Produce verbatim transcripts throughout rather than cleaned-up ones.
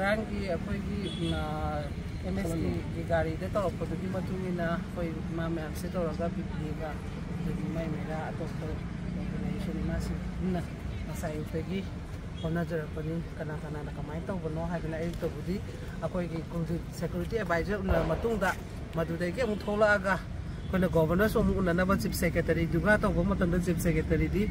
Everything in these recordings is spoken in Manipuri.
ꯉꯔꯥꯡꯒꯤ ꯑꯩꯈꯣꯏꯒꯤ ꯑꯦꯝ ꯑꯦꯁ ꯇꯤꯒꯤ ꯒꯥꯔꯤꯗ ꯇꯧꯔꯛꯄꯗꯨꯒꯤ ꯃꯇꯨꯡ ꯏꯟꯅ ꯑꯩꯈꯣꯏ ꯏꯃꯥ ꯃꯌꯥꯝꯁꯦ ꯇꯧꯔꯒ ꯕꯤ ꯄꯤ ꯑꯦꯒ ꯑꯗꯒꯤ ꯃꯥꯏ ꯃꯩꯔꯥ ꯑꯇꯣꯞꯄ ꯑꯣꯔꯒꯅꯥꯏꯖꯦꯁꯟ ꯏꯃꯥꯁꯤꯡ ꯄꯨꯟꯅ ꯉꯁꯥꯏ ꯑꯌꯨꯛꯇꯒꯤ ꯍꯣꯠꯅꯖꯔꯛꯄꯅꯤ꯫ ꯀꯅꯥ ꯀꯅꯥꯅ ꯀꯃꯥꯏꯅ ꯇꯧꯕꯅꯣ ꯍꯥꯏꯗꯅ ꯑꯌꯨꯛꯇꯕꯨꯗꯤ ꯑꯩꯈꯣꯏꯒꯤ ꯀꯨꯜꯗꯤꯞ ꯁꯦꯀ꯭ꯌꯨꯔꯤꯇꯤ ꯑꯦꯗꯚꯥꯏꯖꯔ ꯎꯅꯔ ꯃꯇꯨꯡꯗ ꯃꯗꯨꯗꯒꯤ ꯑꯃꯨꯛ ꯊꯣꯛꯂꯛꯑꯒ ꯑꯩꯈꯣꯏꯅ ꯒꯣꯕꯔꯅꯔꯁꯨ ꯑꯃꯨꯛ ꯎꯅꯅꯕ ꯆꯤꯐ ꯁꯦꯀ꯭ꯔꯦꯇꯔꯤꯗꯨꯒ ꯇꯧꯕ ꯃꯇꯝꯗ ꯆꯤꯐ ꯁꯦꯀ꯭ꯔꯦꯇꯔꯤꯗꯤ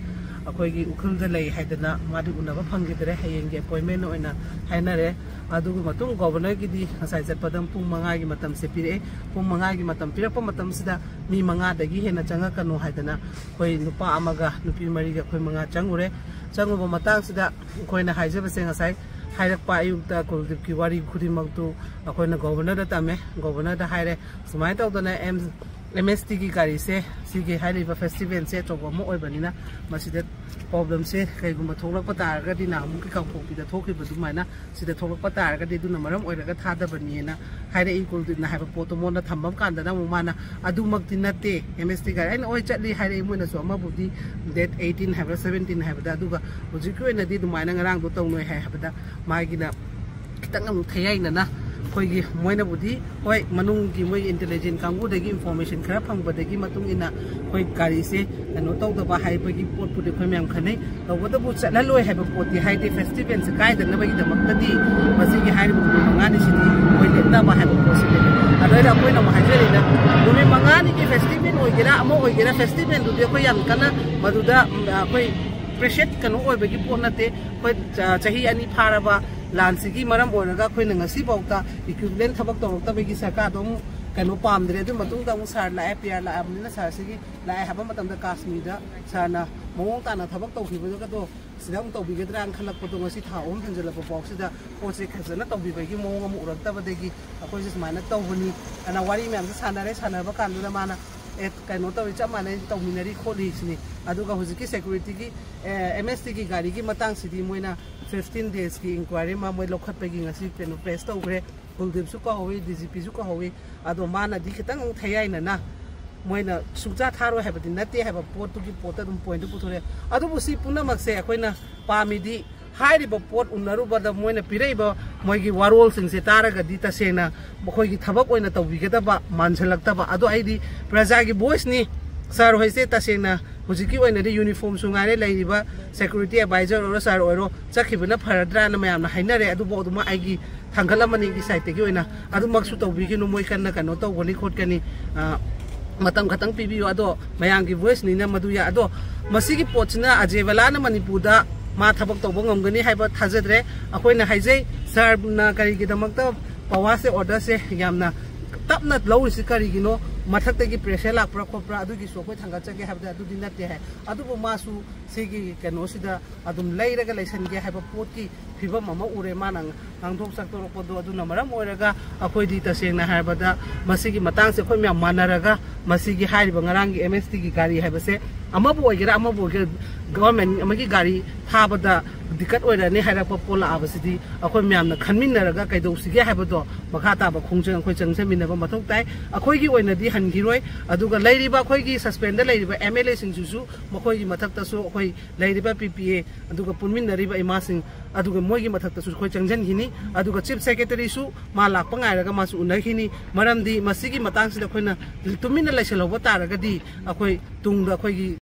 ꯑꯩꯈꯣꯏꯒꯤ ꯎꯈ꯭ꯔꯨꯜꯗ ꯂꯩ ꯍꯥꯏꯗꯅ ꯃꯥꯗꯤ ꯎꯅꯕ ꯐꯪꯈꯤꯗ꯭ꯔꯦ, ꯍꯌꯦꯡꯒꯤ ꯑꯦꯄꯣꯏꯟꯃꯦꯟ ꯑꯣꯏꯅ ꯍꯥꯏꯅꯔꯦ꯫ ꯑꯗꯨꯒꯤ ꯃꯇꯨꯡ ꯒꯣꯕꯔꯅꯔꯒꯤꯗꯤ ꯉꯁꯥꯏ ꯆꯠꯄꯗ ꯄꯨꯡ ꯃꯉꯥꯒꯤ ꯃꯇꯝꯁꯦ ꯄꯤꯔꯛꯑꯦ꯫ ꯄꯨꯡ ꯃꯉꯥꯒꯤ ꯃꯇꯝ ꯄꯤꯔꯛꯄ ꯃꯇꯝꯁꯤꯗ ꯃꯤ ꯃꯉꯥꯗꯒꯤ ꯍꯦꯟꯅ ꯆꯪꯉꯛꯀꯅꯨ ꯍꯥꯏꯗꯅ ꯑꯩꯈꯣꯏ ꯅꯨꯄꯥ ꯑꯃꯒ ꯅꯨꯄꯤ ꯃꯔꯤꯒ ꯑꯩꯈꯣꯏ ꯃꯉꯥ ꯆꯪꯉꯨꯔꯦ꯫ ꯆꯪꯉꯨꯕ ꯃꯇꯥꯡꯁꯤꯗ ꯑꯩꯈꯣꯏꯅ ꯍꯥꯏꯖꯕꯁꯦ ꯉꯁꯥꯏ ꯍꯥꯏꯔꯛꯄ ꯑꯌꯨꯛꯇ ꯀꯨꯜꯗꯤꯞꯀꯤ ꯋꯥꯔꯤ ꯈꯨꯗꯤꯡꯃꯛꯇꯨ ꯑꯩꯈꯣꯏꯅ ꯒꯣꯕꯔꯅꯔꯗ ꯇꯝꯃꯦ꯫ ꯒꯣꯕꯔꯅꯔꯗ ꯍꯥꯏꯔꯦ, ꯁꯨꯃꯥꯏꯅ ꯇꯧꯗꯅ ꯑꯦꯝ ꯑꯦꯝ ꯑꯦꯁ ꯇꯤꯒꯤ ꯒꯥꯔꯤꯁꯦ ꯁꯤꯒꯤ ꯍꯥꯏꯔꯤꯕ ꯐꯦꯁꯇꯤꯚꯦꯜꯁꯦ ꯑꯆꯧꯕ ꯑꯃ ꯑꯣꯏꯕꯅꯤꯅ ꯃꯁꯤꯗ ꯄ꯭ꯔꯣꯕ꯭ꯂꯦꯝꯁꯦ ꯀꯩꯒꯨꯝꯕ ꯊꯣꯛꯂꯛꯄ ꯇꯥꯔꯒꯗꯤ ꯅꯍꯥꯟꯃꯨꯛꯀꯤ ꯀꯥꯡꯄꯣꯛꯄꯤꯗ ꯊꯣꯛꯈꯤꯕ ꯑꯗꯨꯃꯥꯏꯅ ꯁꯤꯗ ꯊꯣꯛꯂꯛꯄ ꯇꯥꯔꯒꯗꯤ ꯑꯗꯨꯅ ꯃꯔꯝ ꯑꯣꯏꯔꯒ ꯊꯥꯗꯕꯅꯤꯅ ꯍꯥꯏꯔꯛꯏ꯫ ꯀꯨꯜꯗꯤꯞꯅ ꯍꯥꯏꯕ ꯄꯣꯠꯇꯣ ꯃꯉꯣꯟꯗ ꯊꯝꯕ ꯀꯥꯟꯗꯅ ꯑꯃꯨꯛ ꯃꯥꯅ ꯑꯗꯨꯃꯛꯇꯤ ꯅꯠꯇꯦ, ꯑꯦꯝ ꯑꯦꯁ ꯇꯤ ꯒꯥꯔꯤ ꯑꯩꯅ ꯍꯣꯏ ꯆꯠꯂꯤ ꯍꯥꯏꯔꯛꯏ꯫ ꯃꯣꯏꯅꯁꯨ ꯑꯃꯕꯨꯗꯤ ꯗꯦꯠ ꯑꯩꯠꯇꯤꯟ ꯍꯥꯏꯕ꯭ꯔꯥ ꯁꯕꯦꯟꯇꯤꯟ ꯍꯥꯏꯕꯗ, ꯑꯗꯨꯒ ꯍꯧꯖꯤꯛꯀꯤ ꯑꯣꯏꯅꯗꯤ ꯑꯗꯨꯃꯥꯏꯅ ꯉꯔꯥꯡꯗꯣ ꯇꯧꯅꯣꯏ ꯍꯥꯏ ꯍꯥꯏꯕꯗ ꯃꯥꯒꯤꯅ ꯈꯤꯇꯪ ꯑꯃꯨꯛ ꯊꯌꯥꯏꯅꯅ ꯑꯩꯈꯣꯏꯒꯤ ꯃꯣꯏꯅꯕꯨꯗꯤ ꯍꯣꯏ ꯃꯅꯨꯡꯒꯤ ꯃꯣꯏꯒꯤ ꯏꯟꯇꯦꯂꯤꯖꯦꯟ ꯀꯥꯡꯕꯨꯗꯒꯤ ꯏꯟꯐꯣꯔꯃꯦꯁꯟ ꯈꯔ ꯐꯪꯕꯗꯒꯤ ꯃꯇꯨꯡ ꯏꯟꯅ ꯑꯩꯈꯣꯏ ꯒꯥꯔꯤꯁꯦ ꯀꯩꯅꯣ ꯇꯧꯗꯕ ꯍꯥꯏꯕꯒꯤ ꯄꯣꯠꯄꯨꯗꯤ ꯑꯩꯈꯣꯏ ꯃꯌꯥꯝ ꯈꯟꯅꯩ꯫ ꯇꯧꯕꯇꯕꯨ ꯆꯠꯍꯜꯂꯣꯏ ꯍꯥꯏꯕ ꯄꯣꯠꯇꯤ ꯍꯥꯏꯗꯤ ꯐꯦꯁꯇꯤꯚꯦꯜꯁꯦ ꯀꯥꯏꯗꯅꯕꯒꯤꯗꯃꯛꯇꯗꯤ ꯃꯁꯤꯒꯤ ꯍꯥꯏꯔꯤꯕ ꯅꯨꯃꯤꯠ ꯃꯉꯥꯅꯤꯁꯤꯗꯤ ꯑꯩꯈꯣꯏ ꯂꯦꯞꯅꯕ ꯍꯥꯏꯕ ꯄꯣꯠꯁꯤꯅꯦ꯫ ꯑꯗꯨꯗ ꯑꯩꯈꯣꯏꯅ ꯑꯃꯨꯛ ꯍꯥꯏꯖꯔꯤꯅ ꯅꯨꯃꯤꯠ ꯃꯉꯥꯅꯤꯒꯤ ꯐꯦꯁꯇꯤꯚꯦꯜ ꯑꯣꯏꯒꯦꯔꯥ ꯑꯃ ꯑꯣꯏꯒꯦꯔꯥ ꯐꯦꯁꯇꯤꯚꯦꯜꯗꯨꯗꯤ ꯑꯩꯈꯣꯏ ꯌꯥꯝ ꯀꯟꯅ ꯃꯗꯨꯗ ꯎꯝ, ꯑꯩꯈꯣꯏ ꯄ꯭ꯔꯦꯁꯦꯠ ꯀꯩꯅꯣ ꯑꯣꯏꯕꯒꯤ ꯄꯣꯠ ꯅꯠꯇꯦ꯫ ꯑꯩꯈꯣꯏ ꯆ- ꯆꯍꯤ ꯑꯅꯤ ꯐꯥꯔꯕ ꯂꯥꯟꯁꯤꯒꯤ ꯃꯔꯝ ꯑꯣꯏꯔꯒ ꯑꯩꯈꯣꯏꯅ ꯉꯁꯤꯐꯥꯎꯗ ꯏꯀ꯭ꯋꯤꯞꯃꯦꯟ ꯊꯕꯛ ꯇꯧꯔꯛꯇꯕꯒꯤ ꯁꯔꯀꯥꯔꯗꯣ ꯑꯃꯨꯛ ꯀꯩꯅꯣ ꯄꯥꯝꯗ꯭ꯔꯦ꯫ ꯑꯗꯨ ꯃꯇꯨꯡꯗ ꯑꯃꯨꯛ ꯁꯥꯔ ꯂꯥꯛꯑꯦ, ꯄꯤ ꯑꯥꯔ ꯂꯥꯛꯑꯕꯅꯤꯅ ꯁꯥꯔꯁꯤꯒꯤ ꯂꯥꯛꯑꯦ ꯍꯥꯏꯕ ꯃꯇꯝꯗ ꯀꯥꯁꯃꯤꯔꯗ ꯁꯥꯔꯅ ꯃꯑꯣꯡ ꯇꯥꯅ ꯊꯕꯛ ꯇꯧꯈꯤꯕꯗꯨꯒꯗꯣ ꯁꯤꯗ ꯑꯃꯨꯛ ꯇꯧꯕꯤꯒꯗ꯭ꯔꯥꯅ ꯈꯜꯂꯛꯄꯗꯣ ꯉꯁꯤ ꯊꯥ ꯑꯍꯨꯝ ꯍꯦꯟꯖꯜꯂꯛꯄ ꯐꯥꯎꯁꯤꯗ ꯄꯣꯠꯁꯦ ꯐꯖꯅ ꯇꯧꯕꯤꯕꯒꯤ ꯃꯑꯣꯡ ꯑꯃ ꯎꯔꯛꯇꯕꯗꯒꯤ ꯑꯩꯈꯣꯏꯁꯦ ꯁꯨꯃꯥꯏꯅ ꯇꯧꯕꯅꯤ ꯑꯅ ꯋꯥꯔꯤ ꯃꯌꯥꯝꯁꯦ ꯁꯥꯟꯅꯔꯦ꯫ ꯁꯥꯟꯅꯕ ꯀꯥꯟꯗꯨꯗ ꯃꯥꯅ ꯑꯦ ꯀꯩꯅꯣ ꯇꯧꯋꯤ, ꯆꯞ ꯃꯥꯟꯅꯩ, ꯇꯧꯃꯤꯟꯅꯔꯤ ꯈꯣꯠꯂꯤ ꯁꯤꯅꯤ꯫ ꯑꯗꯨꯒ ꯍꯧꯖꯤꯛꯀꯤ ꯁꯦꯀ꯭ꯌꯨꯔꯤꯇꯤꯒꯤ ꯑꯦꯝ ꯑꯦꯁ ꯇꯤꯒꯤ ꯒꯥꯔꯤꯒꯤ ꯃꯇꯥꯡꯁꯤꯗꯤ ꯃꯣꯏꯅ ꯐꯤꯐꯇꯤꯟ ꯗꯦꯖꯀꯤ ꯏꯟꯀ꯭ꯋꯥꯏꯔꯤ ꯑꯃ ꯃꯣꯏ ꯂꯧꯈꯠꯄꯒꯤ ꯉꯁꯤ ꯀꯩꯅꯣ ꯄ꯭ꯔꯦꯁ ꯇꯧꯈ꯭ꯔꯦ꯫ ꯀꯨꯜꯗꯤꯞꯁꯨ ꯀꯧꯍꯧꯋꯤ, ꯗꯤ ꯖꯤ ꯄꯤꯁꯨ ꯀꯧꯍꯧꯋꯤ꯫ ꯑꯗꯣ ꯃꯥꯅꯗꯤ ꯈꯤꯇꯪ ꯑꯃꯨꯛ ꯊꯌꯥꯏꯅꯅ ꯃꯣꯏꯅ ꯁꯨꯡꯆꯥ ꯊꯥꯔꯣꯏ ꯍꯥꯏꯕꯗꯤ ꯅꯠꯇꯦ ꯍꯥꯏꯕ ꯄꯣꯠꯇꯨꯒꯤ ꯄꯣꯠꯇ ꯑꯗꯨꯝ ꯄꯣꯏꯟꯠꯇꯨ ꯄꯨꯊꯣꯔꯛꯑꯦ꯫ ꯑꯗꯨꯕꯨ ꯁꯤ ꯄꯨꯝꯅꯃꯛꯁꯦ ꯑꯩꯈꯣꯏꯅ ꯄꯥꯝꯃꯤꯗꯤ ꯍꯥꯏꯔꯤꯕ ꯄꯣꯠ ꯎꯅꯔꯨꯕꯗ ꯃꯣꯏꯅ ꯄꯤꯔꯛꯏꯕ ꯃꯣꯏꯒꯤ ꯋꯥꯔꯣꯜꯁꯤꯡꯁꯦ ꯇꯥꯔꯒꯗꯤ ꯇꯁꯦꯡꯅ ꯃꯈꯣꯏꯒꯤ ꯊꯕꯛ ꯑꯣꯏꯅ ꯇꯧꯕꯤꯒꯗꯕ ꯃꯥꯟꯁꯤꯜꯂꯛꯇꯕ꯫ ꯑꯗꯣ ꯑꯩꯗꯤ ꯄ꯭ꯔꯖꯥꯒꯤ ꯚꯣꯏꯁꯅꯤ꯫ ꯁꯥꯔ ꯍꯣꯏꯁꯦ ꯇꯁꯦꯡꯅ ꯍꯧꯖꯤꯛꯀꯤ ꯑꯣꯏꯅꯗꯤ ꯌꯨꯅꯤꯐꯣꯔꯝꯁꯨ ꯉꯥꯏꯔꯦ, ꯂꯩꯔꯤꯕ ꯁꯦꯀ꯭ꯌꯨꯔꯤꯇꯤ ꯑꯦꯗꯚꯥꯏꯖꯔ ꯑꯣꯏꯔꯣ, ꯁꯥꯔ ꯑꯣꯏꯔꯣ, ꯆꯠꯈꯤꯕꯅ ꯐꯔꯗ꯭ꯔꯥꯅ ꯃꯌꯥꯝꯅ ꯍꯥꯏꯅꯔꯦ꯫ ꯑꯗꯨꯕꯨ ꯑꯗꯨꯃꯛ ꯑꯩꯒꯤ ꯊꯥꯡꯒꯠ ꯑꯃꯅꯤꯒꯤ ꯁꯥꯏꯠꯇꯒꯤ ꯑꯣꯏꯅ ꯑꯗꯨꯃꯛꯁꯨ ꯇꯧꯕꯤꯒꯅꯨ꯫ ꯃꯣꯏ ꯀꯟꯅ ꯀꯩꯅꯣ ꯇꯧꯒꯅꯤ ꯈꯣꯠꯀꯅꯤ, ꯑ, ꯃꯇꯝ ꯈꯛꯇꯪ ꯄꯤꯕꯤꯌꯨ꯫ ꯑꯗꯣ ꯃꯌꯥꯝꯒꯤ ꯚꯣꯏꯁꯅꯤꯅ ꯃꯗꯨ ꯌꯥ-, ꯑꯗꯣ ꯃꯁꯤꯒꯤ ꯄꯣꯠꯁꯤꯅ ꯑꯖꯦ ꯕꯂꯥꯅ ꯃꯅꯤꯄꯨꯔꯗ ꯃꯥ ꯊꯕꯛ ꯇꯧꯕ ꯉꯝꯒꯅꯤ ꯍꯥꯏꯕ ꯊꯥꯖꯗ꯭ꯔꯦ꯫ ꯑꯩꯈꯣꯏꯅ ꯍꯥꯏꯖꯩ, ꯁꯥꯔꯅ ꯀꯔꯤꯒꯤꯗꯃꯛꯇ ꯄꯋꯥꯁꯦ, ꯑꯣꯔꯗꯔꯁꯦ ꯌꯥꯝꯅ ꯇꯞꯅ ꯂꯧꯔꯤꯁꯤ ꯀꯔꯤꯒꯤꯅꯣ? ꯃꯊꯛꯇꯒꯤ ꯄ꯭ꯔꯦꯁꯔ ꯂꯥꯛꯄ꯭ꯔꯥ ꯈꯣꯠꯄ꯭ꯔꯥ? ꯑꯗꯨꯒꯤꯁꯨ ꯑꯩꯈꯣꯏ ꯊꯥꯡꯒꯠꯆꯒꯦ ꯍꯥꯏꯕꯗ ꯑꯗꯨꯗꯤ ꯅꯠꯇꯦ ꯍꯥꯏ꯫ ꯑꯗꯨꯕꯨ ꯃꯥꯁꯨ ꯁꯤꯒꯤ ꯀꯩꯅꯣꯁꯤꯗ ꯑꯗꯨꯝ ꯂꯩꯔꯒ ꯂꯩꯁꯟꯒꯦ ꯍꯥꯏꯕ ꯄꯣꯠꯀꯤ ꯐꯤꯕꯝ ꯑꯃ ꯎꯔꯦ ꯃꯥꯅ ꯉꯥꯡꯊꯣꯛ ꯁꯛꯇꯣꯔꯛꯄꯗꯣ꯫ ꯑꯗꯨꯅ ꯃꯔꯝ ꯑꯣꯏꯔꯒ ꯑꯩꯈꯣꯏꯗꯤ ꯇꯁꯦꯡꯅ ꯍꯥꯏꯔꯕꯗ ꯃꯁꯤꯒꯤ ꯃꯇꯥꯡꯁꯦ ꯑꯩꯈꯣꯏ ꯃꯌꯥꯝ ꯃꯥꯟꯅꯔꯒ ꯃꯁꯤꯒꯤ ꯍꯥꯏꯔꯤꯕ ꯉꯔꯥꯡꯒꯤ ꯑꯦꯝ ꯑꯦꯁ ꯇꯤꯒꯤ ꯒꯥꯔꯤ ꯍꯥꯏꯕꯁꯦ ꯑꯃꯕꯨ ꯑꯣꯏꯒꯦꯔꯥ ꯑꯃꯕꯨ ꯑꯣꯏꯒꯦꯔꯥ, ꯒꯚꯔꯟꯃꯦꯟ ꯑꯃꯒꯤ ꯒꯥꯔꯤ ꯊꯥꯕꯗ ꯗꯤꯀꯠ ꯑꯣꯏꯔꯅꯤ ꯍꯥꯏꯔꯛꯄ ꯄꯣꯠ ꯂꯥꯛꯑꯕꯁꯤꯗꯤ ꯑꯩꯈꯣꯏ ꯃꯌꯥꯝꯅ ꯈꯟꯃꯤꯟꯅꯔꯒ ꯀꯩꯗꯧꯁꯤꯒꯦ ꯍꯥꯏꯕꯗꯣ ꯃꯈꯥ ꯇꯥꯕ ꯈꯣꯡꯖꯪ ꯑꯩꯈꯣꯏ ꯆꯪꯁꯤꯟꯃꯤꯟꯅꯕ ꯃꯊꯧ ꯇꯥꯏ꯫ ꯑꯩꯈꯣꯏꯒꯤ ꯑꯣꯏꯅꯗꯤ ꯍꯟꯈꯤꯔꯣꯏ꯫ ꯑꯗꯨꯒ ꯂꯩꯔꯤꯕ ꯑꯩꯈꯣꯏꯒꯤ ꯁꯁꯄꯦꯟꯗ ꯂꯩꯔꯤꯕ ꯑꯦꯝ ꯑꯦꯜ ꯑꯦꯁꯤꯡꯁꯤꯁꯨ ꯃꯈꯣꯏꯒꯤ ꯃꯊꯛꯇꯁꯨ ꯑꯩꯈꯣꯏ ꯂꯩꯔꯤꯕ ꯄꯤ ꯄꯤ ꯑꯦ ꯑꯗꯨꯒ ꯄꯨꯟꯃꯤꯟꯅꯔꯤꯕ ꯏꯃꯥꯁꯤꯡ ꯑꯗꯨꯒ ꯃꯣꯏꯒꯤ ꯃꯊꯛꯇꯁꯨ ꯑꯩꯈꯣꯏ ꯆꯪꯁꯤꯟꯈꯤꯅꯤ꯫ ꯑꯗꯨꯒ ꯆꯤꯐ ꯁꯦꯀ꯭ꯔꯦꯇꯔꯤꯁꯨ ꯃꯥ ꯂꯥꯛꯄ ꯉꯥꯏꯔꯒ ꯃꯥꯁꯨ ꯎꯅꯈꯤꯅꯤ꯫ ꯃꯔꯝꯗꯤ ꯃꯁꯤꯒꯤ ꯃꯇꯥꯡꯁꯤꯗ ꯑꯩꯈꯣꯏꯅ ꯇꯨꯃꯤꯟꯅ ꯂꯩꯁꯤꯜꯍꯧꯕ ꯇꯥꯔꯒꯗꯤ ꯑꯩꯈꯣꯏ ꯇꯨꯡꯗ ꯑꯩꯈꯣꯏꯒꯤ